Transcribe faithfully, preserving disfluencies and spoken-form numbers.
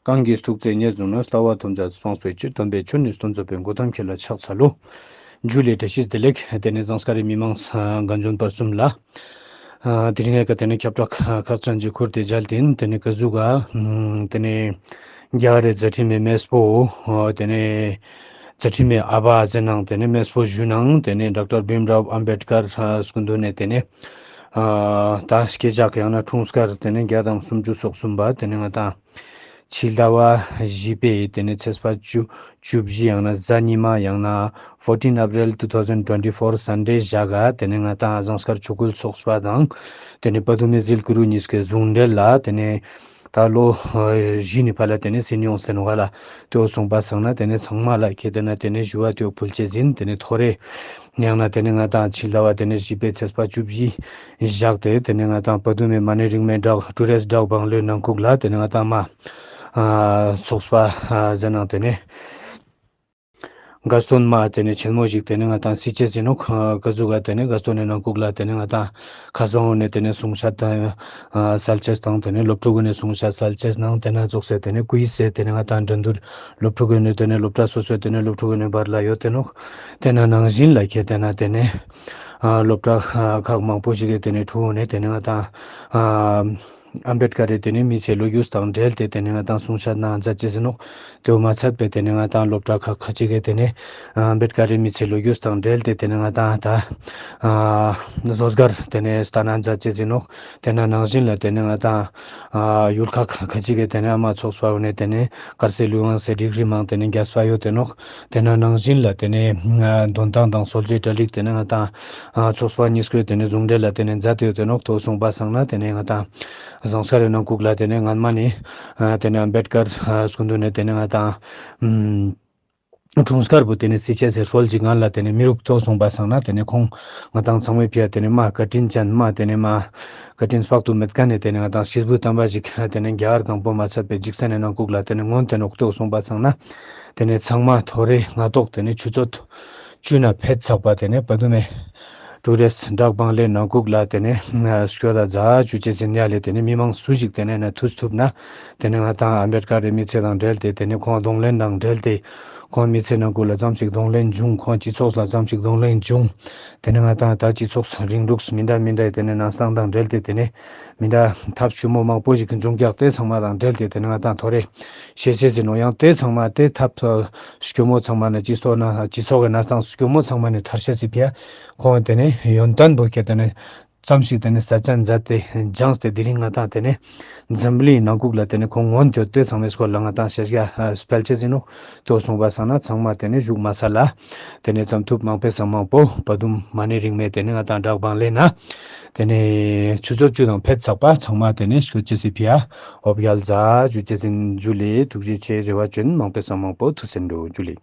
གང་གིས་ཐུགས་བརྩེ་ཉེར་བཟུང་ནས། ལྟ་བ་ཐམས་ཅད་སྤངས་པའི་ཕྱིར། དམ་པའི་ཆོས་ནི་སྟོན་མཛད་པའི། གོ་ཏམ་ཁྱེད་ལ་ཕྱག་འཚལ་ལོ། ཇུ་ལེ། བཀྲ་ཤིས་བདེ་ལེགས། དེ་ནས་ཟངས་དཀར་རི་མི་མང་རྒན་གཞོན་བར་གསུམ་ལ། ཨ་དེ་རིང་ངས་ཀ་དེ་ནས་ཁྱབ་བསྒྲགས་ཁག་ཅན་ཅིག་ཁུར་ཏེ་མཇལ་ཏེ་ཡིན། དེ་ནས་ཀ་ཟུག་ག་དེ་ནས་རྒྱ་གར་རི་མཛད་འཕྲིན་མའི་མེས་པོ། དེ་ནས་མཛད་འཕྲིན་མའི་ཨ་བ་ཟེར་ནང་དེ་ནས་མེས་པོ་ཞུ་ནང་དེ་ནས་ཌོག་ཊར་བིམ་རའོ་ཨམ་བེད་ཀར་སྐུ་མདུན་ནས་དེ་ནས་ཨ་ད་སྐྱེས་ཞག་ཡང་ན་འཁྲུངས་སྐར་དེ་ནས་བརྒྱ་དང་སུམ་ཅུ་སོ་གསུམ་པ་དེ་ནས་ང་ཏང་ཕྱི་ཟླ་བ་བཞི་པའི་དེ་ནས་ཚེས་པ་བཅུ་བཅུ་བཞི་ཡང་ན་གཟའ་ཉི་མ་ཡང་ན་fourteen April two thousand twenty-four Sunday ཞག་ག་དེ་ནས་ང་ཏང་ཟངས་དཀར་ཆོས་སྐུལ་ཚོགས་པ་དང་དེ་ནས་དཔལ་ལྡུམ་མི་ཟིལ་གུ་རུ་གཉིས་ཀའི་ཟུང་འབྲེལ་ལ་དེ་ནས་ད་ལོ་བཞི་ནི་ཕར་ལ་དེ་ནས་སེ་ནི་ཡོངས་ཏེ་ནོག་ག་ལ། དེ་བོ་སོང་པ་སང་ན་དེ་ནས་ཚང་མ་ལ་ཁྱེད་དེ་ན་དེ་ནས་ཞུ་བ་དེ་བོ་ཕུལ་ཅེས་ཡིན། དེ་ནས་ཐོ་རེ་ཡང་ན་དེ་ནས་ང་ཏང་ཕྱི་ཟླ་བ་དེ་ནས་བཞི་པའི་ཚེས་པ་བཅུ་བཞི་བཞག་སྟེ་དེ་ནས་ང་ཏང་དཔལ་ལྡུམ་མི་མ་ཎི་རིང་མོའི་བྲག་ཊུ་རི་སི་ཊི་བྲག་བང་ལོའི་ནང་ཁུག་ལ་དེ་ནས་ང་ཏང་མ་ཨ་ཚོགས་པ་ཨ་ཟེར་ནང་དེ་ནས་དགའ་སྟོན་མ་དེ་ནས་ཆེན་མོ་ཞིག་དེ་ནས་ང་ཏང་སྲིད་ཅེས་ཡིན་ནོག། ཀ་ཟུག་ག་དེ་ནས་དགའ་སྟོན་ནི་ནང་ཁུག་ལ་དེ་ནས་ང་ཏང་ཁ་སང་ནས་དེ་ནས་གསུང་བཤད་དང་ཨ་སལ་ཅེས་དང་དེ་ནས་སློབ་ཕྲུག་གུན་ནས་གསུང་བཤད་སལ་ཅེས་ནང་དེ་ནས་རྫོགས་སེ་དེ་ནས་ཀུ་ཡིས་སེ་དེ་ནས་ང་ཏང་འགྲན་བསྡུར་སློབ་ཕྲུག་གུན་ནས་དེ་ནས་སློབ་གྲྭ་སོ་སོའི་དེ་ནས་སློབ་ཕྲུག་གུན་ནས་བར་ལ་ཡོད་དེ་ནོག། དེ་ནས་ནང་བཞིན་ལ་ཁྱེད་དེ་ནས་དེ་ནས་ཨ་སློབ་གྲྭ་ཨ་ཁག་མང་པོ་ཞིག་གི་དེ་ནས་ཕྲུ་གུ་ནས་དེ་ནས་ང་ཏང་ཨ་ཨམ་བེད་ཀར་རི་དེ་ནས་མི་ཚེའི་ལོ་རྒྱུས་དང་འབྲེལ་ཏེ་དེ་ནས་ང་ཏང་གསུང་བཤད་ནང་མཛད་ཅེས་ཡིན་ནོག། དེ་བོ་མ་ཚད་པའི་དེ་ནས་ང་ཏང་སློབ་གྲྭ་ཁག་ཁ་ཅིག་གི་དེ་ནས་ཨམ་བེད་ཀར་རི་མི་ཚེའི་ལོ་རྒྱུས་དང་འབྲེལ་ཏེ་དེ་ནས་ང་ཏང་ད་ཨ་བཟོ་སྒར་དེ་ནས་སྟན་ན་མཛད་ཅེས་ཡིན་ནོག། དེ་ནས་ནང་བཞིན་ལ་དེ་ནས་ང་ཏང་ཨ་ཡུལ་ཁག་ཁ་ཅིག་གི་དེ་ནས་ཨ་མ་ཚོགས་པ་བོ་ནས་དེ་ནས་དཀར་ཟས་ལུས་ངག་ཟས་སྒྲིག་རིམ་མང་དེ་ནས་རྒྱས་པ་ཡོད་དེ་ནོག། དེ་ནས་ནང་བཞིན་ལ་དེ་ནས་ཨ་འདོན་ཐང་དང་གསོལ་ཇའི་གྲ་སྒྲིག་དེ་ནས་ང་ཏང་ཨ་ཚོགས་པ་གཉིས་ཀའི་དེ་ནས་ཟུང་འབྲེལ་ལ་དེ་ནས་མཛད་དེ་ཡོད་དེ་ནོག། དེ་བོ་སོང་པ་སང་ན་དེ་ནས་ང་ཏང་ཟངས་དཀར་རི་ནང་ཁུག་ལ་དེ་ནས་སྔན་མ་ནས་ཨ་དེ་ནས་ཨམ་བེད་ཀར་ཨ་སྐུ་མདུན་ནས་དེ་ནས་ང་ཏང་ཨམ་འཁྲུངས་སྐར་བོ་དེ་ནས་སྲིད་ཅེས་སི་སྲོལ་ཅིག་ང་ལ་དེ་ནས་མི་རུག། དེ་བོ་སོང་པ་སང་ན་དེ་ནས་ཁོང་ང་ཏང་ཚང་མའི་ཕི་ཡ་དེ་ནས་མ་བཀའ་དྲིན་ཅན་མ་དེ་ནས་མ་བཀའ་དྲིན་དཔག་ཏུ་མེད་མཁན་ནི་དེ་ནས་ང་ཏང་སྐྱེས་བུ་དམ་པ་ཞིག་དེ་ནས་རྒྱ་གར་གང་པོ་མ་ཚད་པའི་འཇིག་རྟེན་ནི་ནང་ཁུག་ལ་དེ་ནས་མངོན་ཏེ་ནོག། དེ་བོ་སོང་པ་སང་ན་དེ་ནས་ཚང་མ་ཐོ་རེ་སྔ་ཏོག་དེ་ནས་ཆུ་ཚོད་བཅུ་ནས་ཕེད་ཚག་པ་དེ་ནས་དཔལ་ལྡུམ་མི་ཊུ་རི་སི་ཊི་བྲག་བང་ལོའི་ནང་ཁུག་ལ་དེ་ནས་སྐྱོད་ད་མཛད་ཅུ་ཅེས་ཡིན། ཡ་ལེ་དེ་ནས་མི་མང་སུ་ཞིག་དེ་ནས་ན་ཐུགས་ཐུབ་ན་དེ་ནས་ང་ཏང་ཨམ་བེད་ཀར་རི་མི་ཚེ་དང་འབྲེལ་ཏེ་དེ་ནས་ཁོང་གདོང་ལེན་དང་འབྲེལ་ཏེ་ཁོང་མི་ཚེ་ནང་ཁུག་ལ་ཙམ་ཞིག་གདོང་ལེན་བྱུང་། ཁོང་སྤྱི་ཚོགས་ལ་ཙམ་ཞིག་གདོང་ལེན་བྱུང་། དེ་ནས་ང་ཏང་ད་སྤྱི་ཚོགས་རིང་ལུགས་མི་འདྲ་མི་འདྲ་དེ་ནས་གནས་སྟངས་དང་འབྲེལ་ཏེ་དེ་ནས་མི་འདྲ་ཐབས་སྐྱོ་མོ་མང་པོ་ཞིག་འབྱུང་རྒྱག་དེ་ཚང་མ་དང་འབྲེལ་ཏེ་དེ་ནས་ང་ཏང་ཐོ་རེ་ཤེས་ཤེས་ཟིན་ནོ། ཡང་དེ་ཚང་མ་དེ་ཐབས་སྐྱོ་མོ་ཚང་མ་ནི་སྤྱི་ཚོགས་ན་སྤྱི་ཚོགས་ཀྱི་གནས་སྟངས་སྐྱོ་མོ་ཚང་མ་ནི་ཐར་ཤེས་སི་ཕི་ཡ་ཁོང་དེ་ནས་ཡོན་ཏན་བོ་ཁྱེད་དེ་ནས་ཙམ་ཞིག་དེ་ནས་ས་ཆ་མཛད་དེ་སྦྱངས་ཏེ་དེ་རིང་ང་ཏང་དེ་ནས་འཛམ་གླིང་ནང་ཁུག་ལ་དེ་ནས་ཁོང་མངོན་ཏེ་ཡོད་དེ་ཚང་མའི་སྐོར་ལ་ང་ཏང་ཤེས་རྒྱ་སྤེལ་ཅེས་ཡིན་ནོག། དེ་བོ་སོང་པ་སང་ན་ཚང་མ་དེ་ནས་བཞུགས་མ་ས་ལ་དེ་ནས་ཙམ་ཐུབ་མང་པོའི་སང་མང་པོ་དཔལ་ལྡུམ་མ་ཎི་རིང་མོའི་དེ་ནས་ང་ཏང་བྲག་བང་ལོའི་ནང་དེ་ནས་ཆུ་ཚོད་བཅུ་དང་ཕེད་ཚག་པ་ཚང་མ་དེ་ནས་སྐྱོད་ཅེས་སི་ཕི་ཡ་འོ་བརྒྱལ་མཛད་ཅུ་ཅེས་ཡིན། ཇུ་ལེ། ཐུགས་རྗེ་ཆེ། རེ་བ་ཅན་མང་པོའི་སང་མང་པོ་ཐུགས་སེམས་འགྲོ། ཇུ་ལེ།